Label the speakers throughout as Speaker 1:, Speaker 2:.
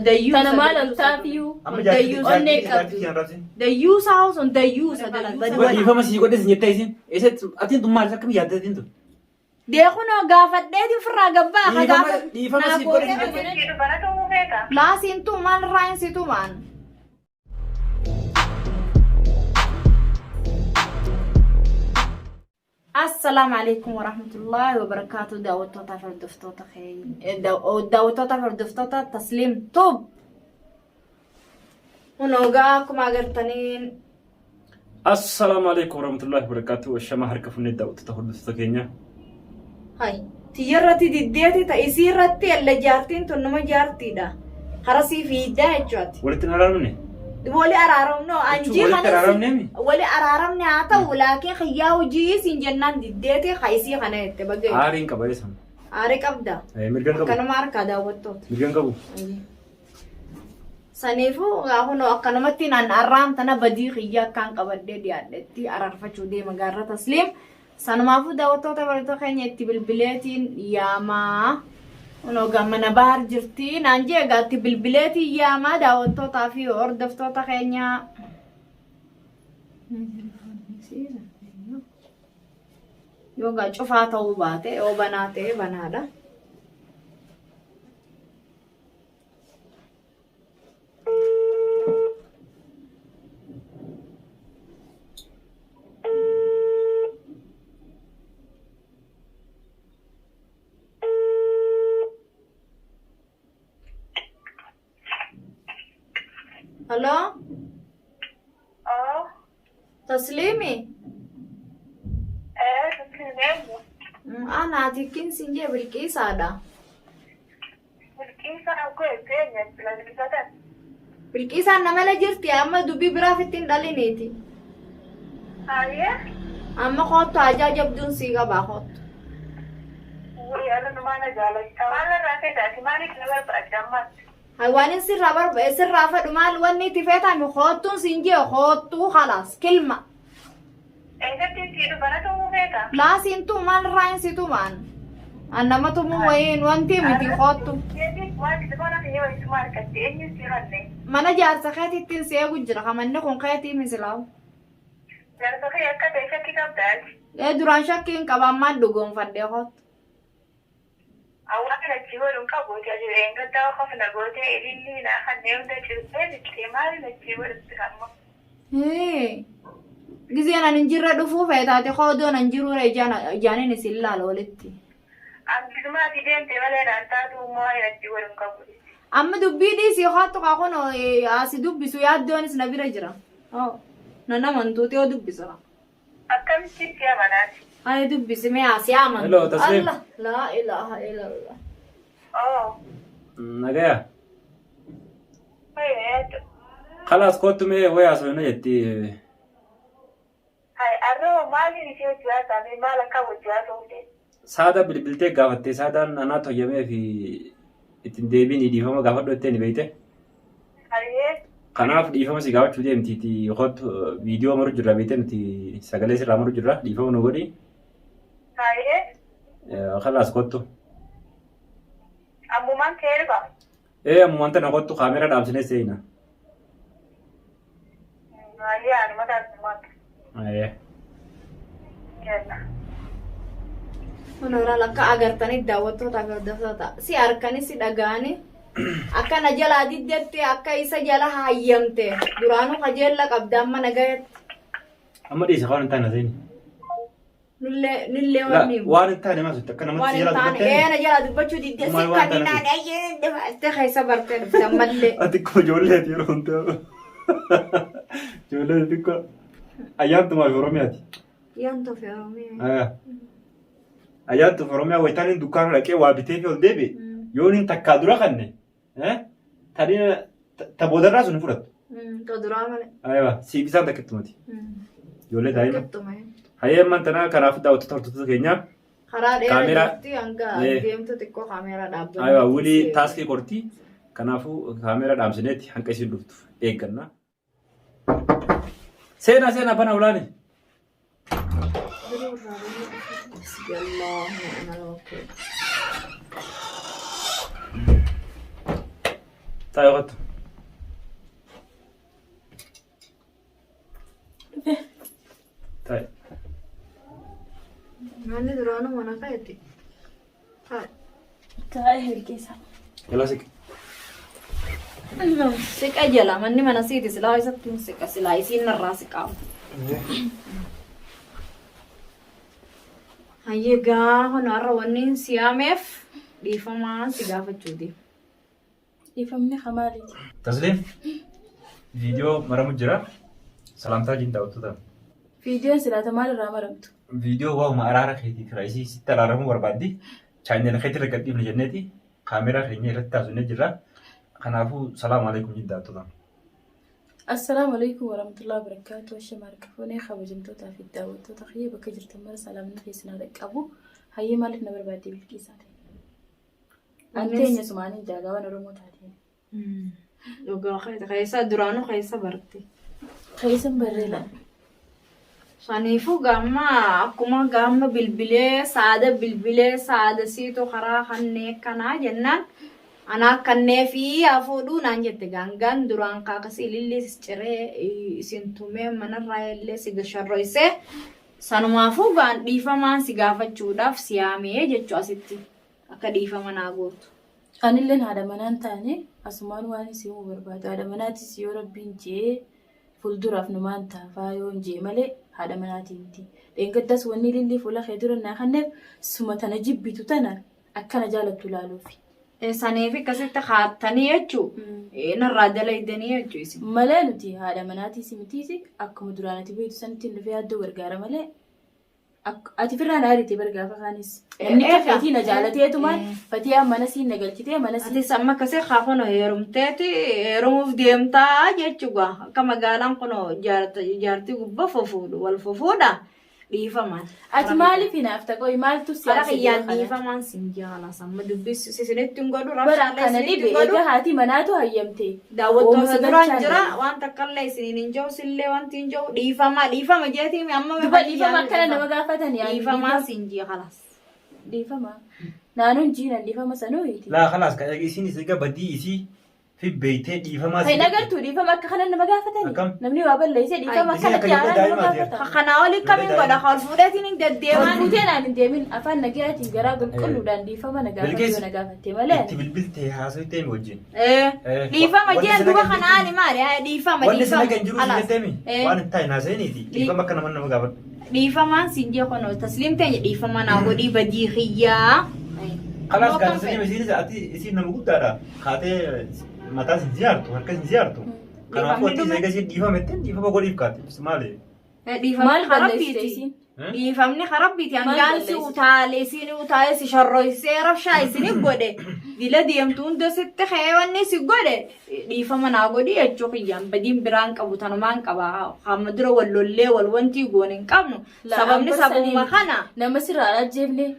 Speaker 1: Dayyuusa.
Speaker 2: Tana maal ol taafiyuu?
Speaker 3: Amma jaartii
Speaker 1: Dayyuusa.
Speaker 2: Onnee
Speaker 3: jaartii
Speaker 2: qabdu.
Speaker 3: jaartii arrabsin.
Speaker 1: Dayyuusa haa sun dayyuusa dayyuusa.
Speaker 3: Wa dhiifama sii godhe sin jettee isin. Eessatti atiin tun maal akkam yaadda atiin tun?
Speaker 1: Deekunoo gaafadheeti ofirraa gabbaa haa
Speaker 3: Dhiifama
Speaker 1: gaafa.
Speaker 3: dhiifama
Speaker 1: Naa
Speaker 3: sii godhe
Speaker 1: gootee
Speaker 3: sin jettee.
Speaker 1: Laasiin tun maal irraa hin situ maan? Assalaamu alaikum warahmatullahi wabarakaatu daawwattoota fi hordoftoota keenya daawwattoota fi hordoftoota Tasliim Tube. Kunoo akkuma agartaniin
Speaker 3: Assalaamu alaikum warahmatullahi wabarakatuh. Shama harka funnee daawwattoota hordoftoota keenya.
Speaker 1: Hay tiyyarratti diddeeti ta isii irratti elle jaartiin tun nama jaartiidha. Karaa sii fiiddaa jechuudha.
Speaker 3: Walitti hin araaramne?
Speaker 1: Wali araaramne anjii
Speaker 3: Jechuun walitti araaramneemi?
Speaker 1: Wali araaramne haa ta'u laakiin xiyyaa hojii siin jennaan diddeeti ha isii kana jette baga.
Speaker 3: Aariin qaba eessa?
Speaker 1: Aarii qabda.
Speaker 3: Mirgan qabu.
Speaker 1: Akkanuma harkaa daawwattoota.
Speaker 3: Mirgan qabu.
Speaker 1: Saniifuu gaa kunoo akkanumatti naan arraan tana badii kiyya akkaan qabadhee dhiyaadhetti araarfachuu deema gaarra tasliim. Sanumaafuu daawwattoota barattoota keenya itti bilbileetiin yaamaa. Kunoo gaa mana bahar jirti naan jee egaa itti bilbileetiin yaamaa daawwattootaa fi hordoftoota keenya. Yoo gaa cufaa ta'uu baate yoo banaa ta'e banaadha. Hello?
Speaker 4: Oh,
Speaker 1: Tasliimi?
Speaker 4: tasliim
Speaker 1: Ana tikkin sin jee Bilqiisaadha.
Speaker 4: Bilqiisaa koo eenyu bilqiisatan?
Speaker 1: Bilqiisaan namala jirti amma dubbii biraaf ittiin dhaliniiti.
Speaker 4: Hayyee.
Speaker 1: Amma koottu hajaa jabduun sii qabaa koottu.
Speaker 4: Wayii ala numaa na jaalachaa. Maal irraa feetaati? Maaliif na barbaadde ammaatti?
Speaker 1: Haywaanin sirraa barba sirraa fedhu maal wanni itti feetame koottuun siin jee koottuu khalaas kilma.
Speaker 4: Eessatti sii dhufa na tumuu feeta?
Speaker 1: Laa siin tuu maal irraa hin si tumaan. An nama tumuu wayiin wanti miti koottu.
Speaker 4: Waan telefoona kiyya wayituma argatte eenyu sii kanne?
Speaker 1: Mana jaarsa keetittiin si eegu jira kamanni kun keetii misilaawu.
Speaker 4: Jaarsa kee akka ta'e shakkii qabda ati.
Speaker 1: Ee duraan shakkii hin qaba ammaan dhugoonfadhee koottu.
Speaker 4: Awwaan achii godhu hin qabu jireen gaddaa qofa na gootee ilillii naa kannee hunda cirtee fixxee maali achii godhutti kammoo.
Speaker 1: Gizeen ani hin jirre dhufuu feetaate koodoon an jiruu ijaanin isin laala walitti.
Speaker 4: Angisuma ati deemte malee naan taatu immoo waan achii godhu hin qabu.
Speaker 1: Amma dubbii dhiisii hoottu kaa kun asi dubbisu yaaddoonis na bira jira. Na amantuuti yoo dubbisa.
Speaker 4: Akkamitti si amanaati?
Speaker 1: Ay dubbisi mee asi amantu.
Speaker 3: Hello, Tasliim.
Speaker 1: Allah laa ilaaha illallah.
Speaker 4: Oh,
Speaker 3: Nagaya.
Speaker 4: fayyadu.
Speaker 3: Khalaas kottu mee wayaa soina jetti.
Speaker 4: Hai, arroo maaliin ishee hojii haasaa maal akka hojii haasa'u deemu?
Speaker 3: Saada bilbiltee gaafatte saadaan anaatu hayyamee fi ittiin deebiin dhiifama gaafadhu jettee ni beekte.
Speaker 4: Hayyee.
Speaker 3: Kanaaf dhiifama si gaafachuu deemtiiti kottu viidiyoo maru jirra beekte nuti sagalee sirraa maru jirra dhiifama nu godhi.
Speaker 4: Hayyee.
Speaker 3: Khalaas kottu.
Speaker 4: Ammumaan kee dhufa?
Speaker 3: Ee ammumaan tana kottu kaameera dhaamsinee seena.
Speaker 4: Hayyee anuma taasifamu.
Speaker 3: Ee.
Speaker 4: Kenna.
Speaker 1: Kun horaa akka agartanii daawwattoota fi hordoftoota si harkanii si dhaga'anii akka na jalaa diddetti akka isa jala hayyamte duraanuu kajeella qabda amma nagayetti
Speaker 3: Amma dhiisa waan hin taane seeni.
Speaker 1: nullee nullee wanni
Speaker 3: Waan hin taane maal akka namatti
Speaker 1: waan
Speaker 3: si
Speaker 1: hin
Speaker 3: jalaa
Speaker 1: taane
Speaker 3: dubbattee.
Speaker 1: ee na jalaa dubbachuu didde si
Speaker 3: Maal waan taane
Speaker 1: kaninaan ayyee keessa bartee dhufte ammallee.
Speaker 3: Ati xiqqoo ijoolleeti yeroo hundaa. Ijoollee xiqqoo. Ayyaantumaa fi Oromiyaati.
Speaker 1: Yaantoo fi Oromiyaa.
Speaker 3: Ayyaantuu fi Oromiyaa wayitaan inni dukkaana dhaqee waa bitee fi ol deebi'e yoo inni takkaa dura kanne tadina ta boodarraa sun hin fudhattu.
Speaker 1: Ta duraa malee.
Speaker 3: Aywa siif isaan takkittumati. Ijoollee daa'ima.
Speaker 1: Qixxuma.
Speaker 3: Hayyee ammaan tanaa kanaaf daawwattoota hordoftoota keenyaa
Speaker 1: Karaa dheeraa
Speaker 3: Kaameeraa-
Speaker 1: jirti hanga deemtu xiqqoo kaameeraa dhaabbanni.
Speaker 3: Aywa wulii taaskii qorti. Kanaafuu kaameeraa dhaamsineeti hanqa isiin dhuftu eegganna. Seenaa seenaa bana ulaani. Taa'ee qottu.
Speaker 2: Dhufe.
Speaker 3: Taa'e.
Speaker 1: Manni duraanuu mana ka'etti. Taa'e.
Speaker 2: Taa'ee hirkisa.
Speaker 3: Jala siqi.
Speaker 1: Siqa jala manni mana siiti silaa isatti hin siqa silaa isiin narraa siqaa. Hayyee gaafa nu har'a wanni hin siyaameef dhiifamaa si gaafachuuti.
Speaker 2: Dhiifamni haa maaliiti?
Speaker 3: Tasliim viidiyoo maramu jira. Salaamtaa wajjin daawwattoota.
Speaker 2: Viidiyoon silaata maalirraa maramtu?
Speaker 3: Viidiyoo waa'uma araara keetii fira isii sitti araaramuu barbaaddi. Chaanjala keetii irra gad dhiifne jenneeti kaameeraa keenya irratti taasifnee jirra. Kanaafuu salaamu alaikum jin daawwattoota.
Speaker 2: Assalaamu alaikum warahmatullahi wabarakatuh. Ashama harka fuunee kabajamtootaa fi daawwattoota kiyya bakka jirtan mara salaamni keessan haa dhaqqabu. Hayyee maaliif na barbaadde Bilqiisaa ta'e? An teenya sumaanii jaagawan Oromoo taateen.
Speaker 1: Dhugaa keessa duraanuu keessa barte.
Speaker 2: Keessan barree laa.
Speaker 1: Saniifuu gaamma akkuma gaamma bilbilee saada bilbilee saada siitu karaa kannee kanaa jennaan anaa kannee fi haa fuudhuu naan jette gaangaan duraan kaakasii ilillee ciree isin tumee manarraa illee si gasharroysee sanumaafuu gaan dhiifamaan si gaafachuudhaaf si yaamee jechuu asitti akka dhiifama naa gootu.
Speaker 2: Anilleen haadha manaan taane asumaan waan isin himuu barbaadu haadha manaatis yoo rabbiin je'ee fuulduraaf numaan taafaa yoon je'e malee haadha manaatii miti. Dheengaddas wanni ilillii fuula kee dura naa kanneef suma tana jibbitu tana akkana jaalattu laaluufi.
Speaker 1: Saniif akkasitti haattanii jechuu narraa dalaydanii jechuu isin.
Speaker 2: Malee nuti haadha manaatiis mitiisi akkuma duraan ati beektu sanitti dhufee yaaddoo gargaara malee Ati firraa na ariite bar gaafa kaanis. Namni akka keetii na jaalateetumaan fatiyaan mana siin na galchitee mana siin.
Speaker 1: Atis amma akkasii haa kunoo heerumteeti heerumuuf deemtaa jechuudha. Akka magaalaan kunoo jaartii gubbaa fufuudhu wal fufuudha dhiifamaan.
Speaker 2: Ati maaliif hinaafta qoyi maaltu si
Speaker 1: Karaa
Speaker 2: aarse
Speaker 1: kiyyaan
Speaker 2: jira kana?
Speaker 1: dhiifamaan sin jaala samma dubbis isinitti hin godhu
Speaker 2: Bara
Speaker 1: rabshaallee
Speaker 2: kana
Speaker 1: isinitti
Speaker 2: dhibe
Speaker 1: hin godhu.
Speaker 2: egaa haati manaatu hayyamte.
Speaker 1: Daawwattoota
Speaker 2: Oomisa
Speaker 1: duraan
Speaker 2: galchaan
Speaker 1: jira
Speaker 2: deema.
Speaker 1: waan takkallee isiniin hin jiru sillee wanti hin jiru dhiifama dhiifama jeetii amma
Speaker 2: Duba dhiifama akkana nama gaafatan yaani
Speaker 1: dhiifamaa
Speaker 2: dhiifama.
Speaker 1: siin jee kalas.
Speaker 2: Dhiifama. Naanoon jiinan dhiifama sanuu hiiti.
Speaker 3: Laa khalaas ka isiin isa egaa badii isii fi beeytee dhiifamaa
Speaker 2: Hin agartuu dhiifama akka kana nama gaafatani.
Speaker 3: Akkam?
Speaker 2: Namni waa balleessee dhiifama
Speaker 3: Isiin
Speaker 2: akkanatti
Speaker 3: akka ijoollee
Speaker 2: haaraan nama
Speaker 3: daa'imaati.
Speaker 2: gaafata.
Speaker 1: Kanaa olii kamiin godha ol fuudheetiin hin deddeemaan.
Speaker 2: Fuutee naan hin deemin afaan nagayaatiin garaa qulqulluudhaan dhiifama na gaafadhu
Speaker 3: Bilqis
Speaker 2: yoo na gaafatte malee.
Speaker 3: itti bilbiltee haasofteemi wajjin.
Speaker 1: Dhiifama
Speaker 3: Wanni
Speaker 1: jeen
Speaker 3: sana
Speaker 1: duba
Speaker 3: kan
Speaker 1: kana ani maali dhiifama
Speaker 3: Wanni sana
Speaker 1: dhiifama
Speaker 3: kan jiru si
Speaker 1: Khalaas.
Speaker 3: jetteemi waan hin taane haasa'iniiti dhiifama akka nama nama gaafadhu.
Speaker 1: Dhiifamaan siin jee kunoo tasliim teenya dhiifama naa godhii badii kiyyaa.
Speaker 3: Kalaas
Speaker 1: Ammoo
Speaker 3: gaa
Speaker 1: kan
Speaker 3: tasliim
Speaker 1: fedhe.
Speaker 3: isiinis ati isiin nama guddaadha. Kaatee mataa sin ziyaartu harka sin ziyaartu. Kanaafuu
Speaker 1: Dhiifamni
Speaker 3: ati
Speaker 1: dhume.
Speaker 3: eega isiin dhiifame ittiin dhiifama godhiif kaate maali?
Speaker 1: Dhiifamni
Speaker 2: Maal balleessite
Speaker 1: karabbiiti.
Speaker 2: isiin?
Speaker 1: Dhiifamni karabbiiti.
Speaker 2: Maal
Speaker 1: Hangaan si
Speaker 2: balleessite?
Speaker 1: utaalee isiin utaalee si sharroysee rabshaa isini godhe dila deemtu hunda sitti ka'ee wanni si godhe dhiifama naa godhi jechuu kiyyaan badiin biraan qabu tanumaan qaba. Hamma dura wal lollee wal wantii goone hin qabnu. Sababni sababuma kana.
Speaker 2: Nama sirraa ajjeefne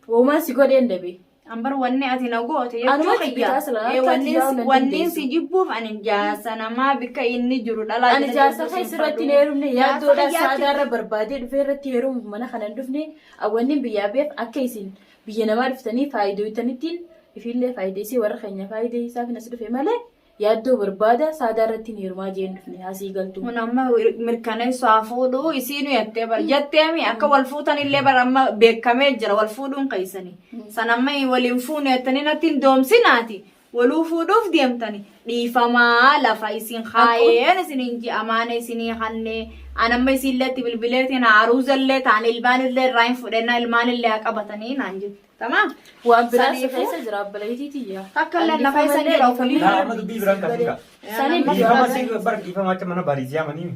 Speaker 2: Woomaan si godheen dhabe.
Speaker 1: Ambar wanni ati na goote jechuu
Speaker 2: Anumatti
Speaker 1: kiyya.
Speaker 2: bitaa sila
Speaker 1: Eh,
Speaker 2: akka ati
Speaker 1: wanni
Speaker 2: yaa'u nan
Speaker 1: wanni
Speaker 2: dandeessu.
Speaker 1: si jibbuuf ani jaarsa namaa bikka inni jiru dhalaa
Speaker 2: Ani
Speaker 1: jala
Speaker 2: jaarsa
Speaker 1: deemtus
Speaker 2: kee
Speaker 1: hin
Speaker 2: sirratti hin
Speaker 1: fadhu.
Speaker 2: heerumne
Speaker 1: Jaarsa
Speaker 2: yaaddoodhaan
Speaker 1: kiyyaatti
Speaker 2: saadaarra barbaadee dhufee irratti heerumuuf mana kana hin dhufne awwanni biyyaa beef akka isin biyya namaa dhuftanii faayidoytanittiin ifiillee faayideessee warra keenya faayideessaaf as dhufe malee Yaaddoo barbaada saadaa irratti hin heerumaa jeen dhufne asii galtuu.
Speaker 1: Kun amma mirkaneessu haa fuudhu isiinu jettee bar jetteemi akka wal fuutan illee bar amma beekamee jira wal fuudhuun keessanii. San amma waliin fuune jettanii natti hin doomsinaati. Waluu fuudhuuf deemtani dhiifamaa lafa isin kaayeen isin hin ji'amaana isinii hannee an amma isiillee itti bilbileetiin aruuzallee ta'an ilmaanillee irraa hin fudhennaa ilmaanillee haa qabatanii naan jette. Tamaam.
Speaker 2: Waan biraa si
Speaker 1: Saniifuu
Speaker 2: keessa jira obboleettii tiyya.
Speaker 1: Takka illee na keessa hin jiru, obboleettii.
Speaker 3: Laa amma dubbii biraan kasin kaa.
Speaker 2: Saniin
Speaker 3: Dhiifama si bar dhiifama acha mana barii siyaamanii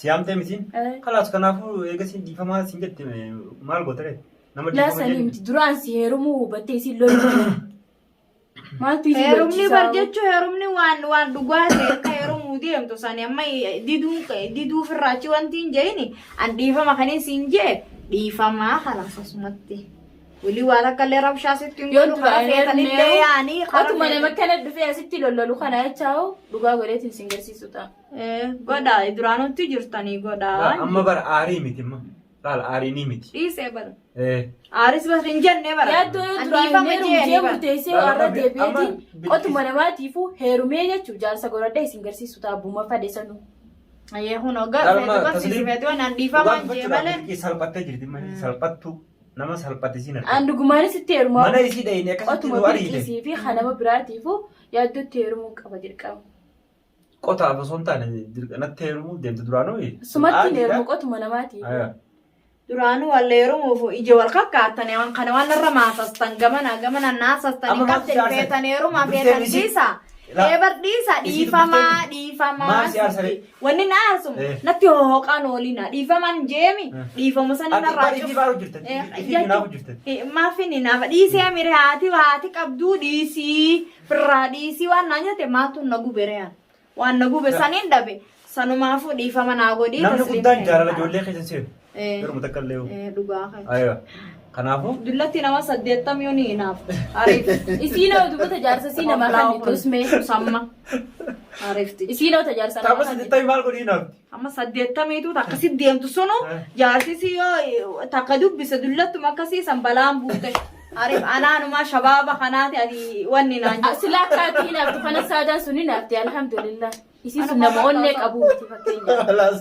Speaker 3: siyaamtee misiin. Kalaas kanaafuu eega siin dhiifamaa siin jette maal goota ree? Nama
Speaker 2: Laa
Speaker 3: dhiifama
Speaker 2: sanii
Speaker 3: jedhu.
Speaker 2: miti duraan si heerumuu hubattee isin loltu. Maaltu isin
Speaker 1: Heerumni bar
Speaker 2: lolchisaa?
Speaker 1: jechuun heerumni waan waan dhugaa ta'e akka heerumuu deemtu sani amma diduu diduu ofirraa achi wanti hin je'ini an dhiifama kanin siin je'e dhiifamaa kalaas asumatti. Wili waan akka illee rabshaa sitti hin
Speaker 2: Yoo
Speaker 1: godhu karaa
Speaker 2: duraan
Speaker 1: feetanillee
Speaker 2: heerumne
Speaker 1: yaanii karaa
Speaker 2: otuma nama
Speaker 1: feetan.
Speaker 2: kana dhufee asitti lollolu kana jechaa'u dhugaa godheetiin isin garsiisu ta'a.
Speaker 1: Godha duraanutti jirtanii godha.
Speaker 3: Amma bara aarii miti amma. Laal aariinii miti.
Speaker 1: Dhiisee bara.
Speaker 3: Eh.
Speaker 1: Aaris bara hin jenne bara.
Speaker 2: Yaaddoo yoo
Speaker 1: An
Speaker 2: duraan
Speaker 1: dhiifama
Speaker 2: heerumu
Speaker 1: jeeni
Speaker 2: jee
Speaker 1: bara.
Speaker 2: murteessee
Speaker 3: Laala
Speaker 2: warra
Speaker 3: rabbi, amma
Speaker 2: deebi'eetiin
Speaker 3: bilqis-
Speaker 2: qotuma namaatiifuu heerumee jechuun jaarsa godhadhee isin garsiisu taabuma fadhe sanuu.
Speaker 1: Ayyee kun hoggaa
Speaker 3: Laala
Speaker 1: feetu barsiisi
Speaker 3: tasliim.
Speaker 1: feetu waan dhiifamaan jee
Speaker 3: Dhugaa
Speaker 1: malee.
Speaker 3: dubbachuudhaaf salphattee jirti malee salphattu nama salphatte siin argina.
Speaker 2: An dhugumaanis itti heerumaa
Speaker 3: Mana isii dhayine akkasitti
Speaker 2: qotuma
Speaker 3: nu ariite.
Speaker 2: bilqisii fi kanama biraatiifuu yaaddoo itti heerumuu qaba dirqama.
Speaker 3: Qotaaf osoo hin taane dirqamatti heerumuu deemte duraanuu.
Speaker 2: Sumatti hin heerumu qotuma namaatiif.
Speaker 1: Duraanuu wal heerumuuf ija wal kakkaatanii waan kana waan irra maasastan gamana gamana naasastan
Speaker 3: Amma maaltu
Speaker 1: qabdan
Speaker 3: si aarsa?
Speaker 1: feetan heerumaa
Speaker 3: Dursee
Speaker 1: feetan
Speaker 3: misi?
Speaker 1: dhiisa.
Speaker 3: La-
Speaker 1: Eebar dhiisa
Speaker 3: Isii
Speaker 1: dhiifamaa
Speaker 3: dursee-
Speaker 1: dhiifamaa.
Speaker 3: Maal si aarsa ree?
Speaker 1: Wanni na aarsu
Speaker 3: Eh.
Speaker 1: natti hohoqaan oolina dhiifamaan jeemi dhiifama sana
Speaker 3: Ati
Speaker 1: narraa
Speaker 3: bari ifii baaru jirte. Ifii hinaafu jirte.
Speaker 1: Maaf inni naafa dhiisee mire haati haati qabduu dhiisii firraa dhiisii waan naa nyaate maaltu na gube re'an waan na gube saniin dhabe sanumaafuu dhiifama naa godhii.
Speaker 3: Namni
Speaker 1: tasliim
Speaker 3: guddaan
Speaker 1: ta'e.
Speaker 3: jaalala ijoollee keessa seenu.
Speaker 1: Eh.
Speaker 3: Yeruma takka illee hoo.
Speaker 1: Eh, dhugaa kan.
Speaker 3: Aywa. Kanaafuu
Speaker 1: Dullatti nama 80 yoo ni hinaaf. Ariif.
Speaker 2: Isii nama dubbata jaarsa sii namaa kan tusmee.
Speaker 1: Samma. Ariifti.
Speaker 2: Isii nama jaarsa
Speaker 3: tapha
Speaker 2: namaa kan
Speaker 3: 80 maal godhii naafti?
Speaker 1: Amma 80tu akkasi deemtu sunu
Speaker 3: Eh.
Speaker 1: jaarsisi yoo takka dubbise dullattuma akkasii san balaan buute. Ariif anaanumaa shabaaba kanaati ati wanni naan jedhu.
Speaker 2: Sila akka ati hinaaftu kana saadaan sun hinaafte alhamdulillah. Isii sun nama onnee qabu miti fakkeenyaaf.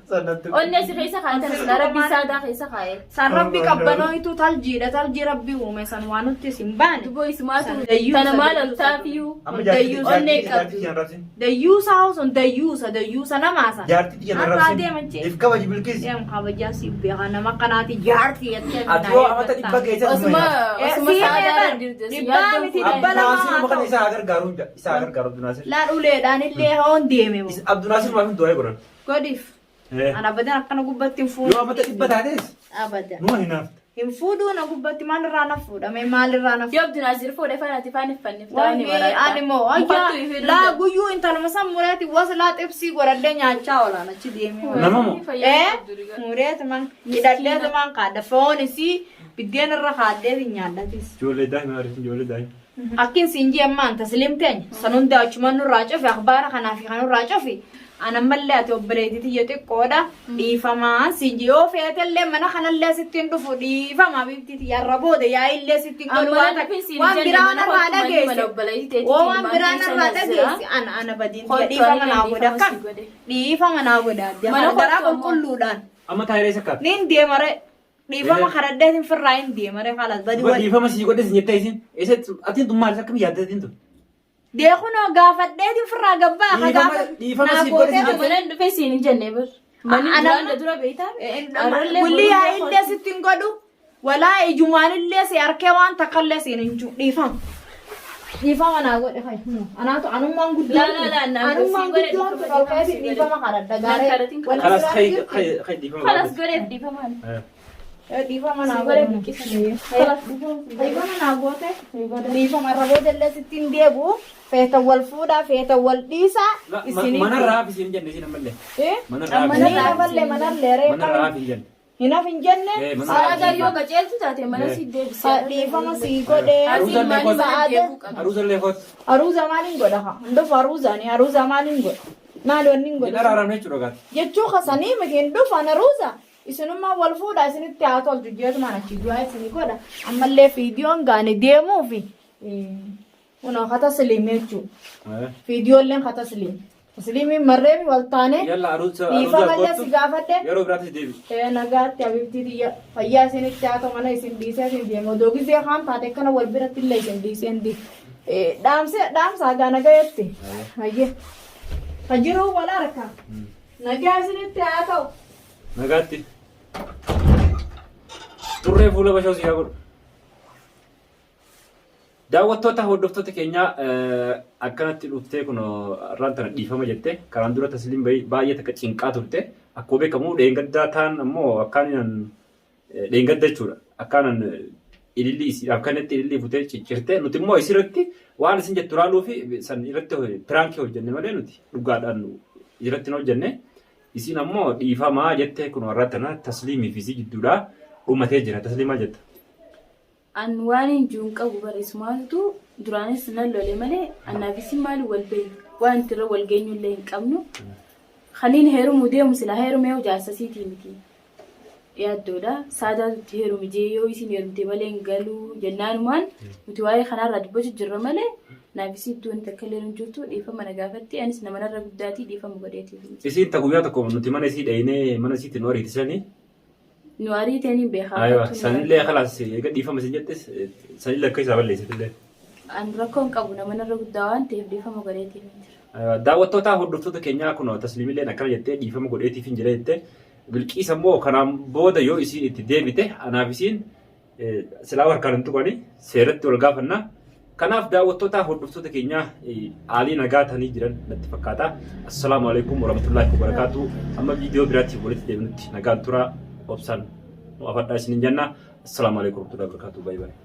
Speaker 3: Sanatti.
Speaker 2: Onnee si keessa kaa'atan sila rabbi saadaa keessa kaa'e.
Speaker 1: San rabbi qabbanooytu taljiidha taljii rabbi uume san waan nutti isin baane.
Speaker 2: Duboo isumaatu
Speaker 1: Dayyuusa,
Speaker 2: tana maal ol
Speaker 1: dayyuusa.
Speaker 2: taafiyyuu.
Speaker 3: Amma jaartii
Speaker 1: Dayyuusa.
Speaker 2: Onnee
Speaker 3: jaartii
Speaker 2: qabdu.
Speaker 3: tiyyan rabsin.
Speaker 1: Dayyuusa hoo sun dayyuusa dayyuusa namaa san.
Speaker 3: Jaartii tiyyan
Speaker 1: Har'aa
Speaker 3: rabsin.
Speaker 1: deeman jee.
Speaker 3: If kabaji bilqis.
Speaker 1: Deem kabajaa siif beekaa nama kanaati jaartii jettee
Speaker 3: Ati yoo amata 100 geesse
Speaker 2: Osuma
Speaker 1: Eh,
Speaker 2: osuma
Speaker 1: sii
Speaker 2: saadaa
Speaker 1: meeqan?
Speaker 2: irra dirte.
Speaker 1: Dhibbaa miti, dhibba lama.
Speaker 3: Abdunaasir maqaan isaa haa gargaaru isaa haa gargaaru Abdunaasir.
Speaker 1: Laan uleedhaan illee hoon deeme moo.
Speaker 3: Abdunaasir maaf hin du'aa godhan.
Speaker 1: Godhiif. Ana abadan akkana gubbatti hin fuudhu.
Speaker 3: Yoo amata 100 taates
Speaker 1: Abadan.
Speaker 3: numa hinaafta.
Speaker 1: Hin fuudhuu na gubbatti maal irraa na fuudhame maal irraa na
Speaker 2: Yoo Abdunaasir fuudhe faana ati faana fanniif ta'anii
Speaker 1: Waan ani moo ayyaa laa guyyuu intaluma san mureeti was laa xibsii godhadhee nyaachaa oolaan achi deemee.
Speaker 3: Nama moo?
Speaker 1: Eh mureetumaan hidhadheetumaan kaadha foon isii biddeen irra kaadhee nyaadhatis.
Speaker 3: Ijoollee daa'ima ariitiin ijoollee daa'ima.
Speaker 1: Akkin siin jee ammaan tasliim teenya san hunda achumaan nurraa cufi akhbaara kanaa fi kanurraa cufi an ammallee ati obboleettii tiyya xiqqoodha dhiifamaan siin jee yoo feetellee mana kanallee sitti hin dhufu dhiifama biiftii tiyya irra booda yaa'illee sitti hin godhu waan takka waan biraa narraa dhageesse oo waan biraa narraa dhageesse ana ana badiin tiyya dhiifama naa godha akkam dhiifama naa godha
Speaker 2: Mana
Speaker 1: garaa
Speaker 2: kottu ammoo.
Speaker 1: qulqulluudhaan
Speaker 3: Amma taayiree isa kaata.
Speaker 1: nin deemare Dhiifama kadhadheetiin firraa hin deemare kalas badi
Speaker 3: Duba
Speaker 1: wal.
Speaker 3: dhiifama sii godhe sin jettee isin eessatti atiin tun maal akkam yaadde atiin tun.
Speaker 1: Deekunoo gaafadheetiin firraa gabbaa ka
Speaker 3: Dhiifama-
Speaker 1: gaafa
Speaker 3: dhiifama
Speaker 1: naa
Speaker 3: siif godhe
Speaker 1: gootee
Speaker 3: sin
Speaker 1: ture.
Speaker 2: Mana dhufee siin hin jenne bir. Manni
Speaker 1: Ana-
Speaker 2: duraan da dura beektaa? Arrallee
Speaker 1: Gulli yaa
Speaker 2: borullee
Speaker 1: illee sitti hin godhu. Walaa ijumaan illee si harkee waan takka illee siin hin jiru. Dhiifama. Dhiifama naa godhe fayi. Anaatu anummaan guddoo.
Speaker 2: Laa, laa, laa, naa
Speaker 1: Anummaan
Speaker 2: sii godhe
Speaker 1: guddoon
Speaker 2: dhiifama,
Speaker 1: ol ka'eetiin
Speaker 2: dhiifama sii
Speaker 1: dhiifama kadhadha
Speaker 2: Naan
Speaker 1: gaaree.
Speaker 2: kadhatiin
Speaker 1: Wanni
Speaker 3: Kalas
Speaker 1: biraan
Speaker 3: kai
Speaker 1: jirtu.
Speaker 3: kai kai dhiifama.
Speaker 2: Kalas godheef dhiifamaan.
Speaker 1: Dhiifama naa
Speaker 2: Si godhe
Speaker 1: godhe.
Speaker 2: bilqisa. Kalas
Speaker 1: Dhiifama naa goote. Dhiifama irra booda illee sitti hin deebi'u. Feeta wal fuudhaa, feeta wal dhiisaa. Isinii.
Speaker 3: Manarraa hafi siin jenne isin ammallee.
Speaker 1: Eh?
Speaker 3: Manarraa hafi.
Speaker 1: Ni hafallee manallee ree
Speaker 3: Manarraa
Speaker 1: kami.
Speaker 3: hafi hin jenne.
Speaker 1: Hin hafin jenne.
Speaker 3: Eh, manarraa
Speaker 2: Saadaa
Speaker 3: hafi.
Speaker 2: yoo qaceeltu taate mana si deebisee.
Speaker 1: Dhiifama sii godhe.
Speaker 3: Aruuza illee kottu.
Speaker 1: Sa'aada.
Speaker 3: Aruuza illee kottu.
Speaker 1: Aruuza maaliin godha haa? Hin dhufu aruuzaani. Aruuza maaliin godha? Maali wanni hin
Speaker 3: Hin
Speaker 1: godhu?
Speaker 3: araaramne jechuudha gaati.
Speaker 1: Jechuu kasanii miti hin dhufan aruuza. Isinummaa wal fuudha isinitti haa tolchu jeetumaan achi du'aa isinii godha. Ammallee fiidiyoon gaane deemuufi kunoo ka tasliim jechuudha. Fiidiyoolleen ka tasliim. Tasliimiin marreemi wal taane
Speaker 3: Yalla aruuza aruuza
Speaker 1: dhiifamallee si
Speaker 3: kottu.
Speaker 1: gaafadhe.
Speaker 3: Yeroo biraattis deebi.
Speaker 1: Ee nagaatti habibtii tiyya fayyaa isinitti haa ta'u mana isin dhiisee isin deema odoo gisee kaan taate akkana wal biratti illee isin dhiisee hin deemu. Dhaamsa dhaamsa hagaa nagayetti. Hayyee. Ka jiruu wal harka. Nagaa isinitti haa ta'u.
Speaker 3: Nagaatti. Xurree fuula bashoo si haa godhu. Daawwattoota hordoftoota keenyaa akkanatti dhuftee kun har'aan tana dhiifama jette karaan dura tasliin baay'ee takka cinqaa turte akkuma beekamu dheengaddaa taan ammoo akkaanan dheengadda jechuudha akkaanan ilillii isiidhaaf kanatti ilillii futee ciccirte nuti immoo isirratti waan isin jettu laaluu fi san irratti piraankii hojjenne malee nuti dhugaadhaan irratti hin hojjenne Isiin ammoo dhiifamaa jette kun warra tana tasliimii fi isii jidduudhaa dhumatee jira. Tasliim maal jetta?
Speaker 2: An waan hin jiru hin qabu bara isumaatu duraanis nan lole malee annaaf isin maali wal beeyna waan itti irra wal geenyu illee hin qabnu. Kaniin heerumuu deemu silaa heerumee jaarsa siitii miti. Yaaddoodha. Saadaatu itti heerumi jee yoo isin heerumte malee hin galuu jennaanumaan nuti waa'ee kanaarraa dubbachuu jirra malee naaf isii iddoo wanti takka illee hin jirtu dhiifama na gaafatti anis nama narra guddaatii dhiifama godheetiif hin jira.
Speaker 3: Isiin ta guyyaa tokko nuti mana isii dhaynee mana isiitti nu ariitisanii.
Speaker 2: Nu ariiteen hin beekaa.
Speaker 3: Aywa
Speaker 2: akkattuu nu
Speaker 3: sanillee
Speaker 2: ariite.
Speaker 3: kalaas eega dhiifama isin jettes sanillee akka isaa balleessitillee.
Speaker 2: An rakkoo hin qabu nama narra guddaa waan ta'eef dhiifama godheetiif hin jira.
Speaker 3: Daawwattootaa hordoftoota keenyaa kunoo tasliimilleen akkana jettee dhiifama godheetiif hin jira jettee Bilqiis ammoo kanaan booda yoo isiin itti deebite anaaf isiin silaa harkaan hin tuqani seeratti wal gaafanna. Kanaaf daawwattootaa hordoftoota keenyaa aalii nagaa ta'anii jiran natti fakkaata. Assalaamu alaikum warahmatullaahi wabarakaatu. Amma viidiyoo biraatti walitti deebinutti nagaan turaa obsaan nu afadhaa isiniin jenna. Assalaamu alaikum warahmatullaahi wabarakaatu. Baay'ee baay'ee.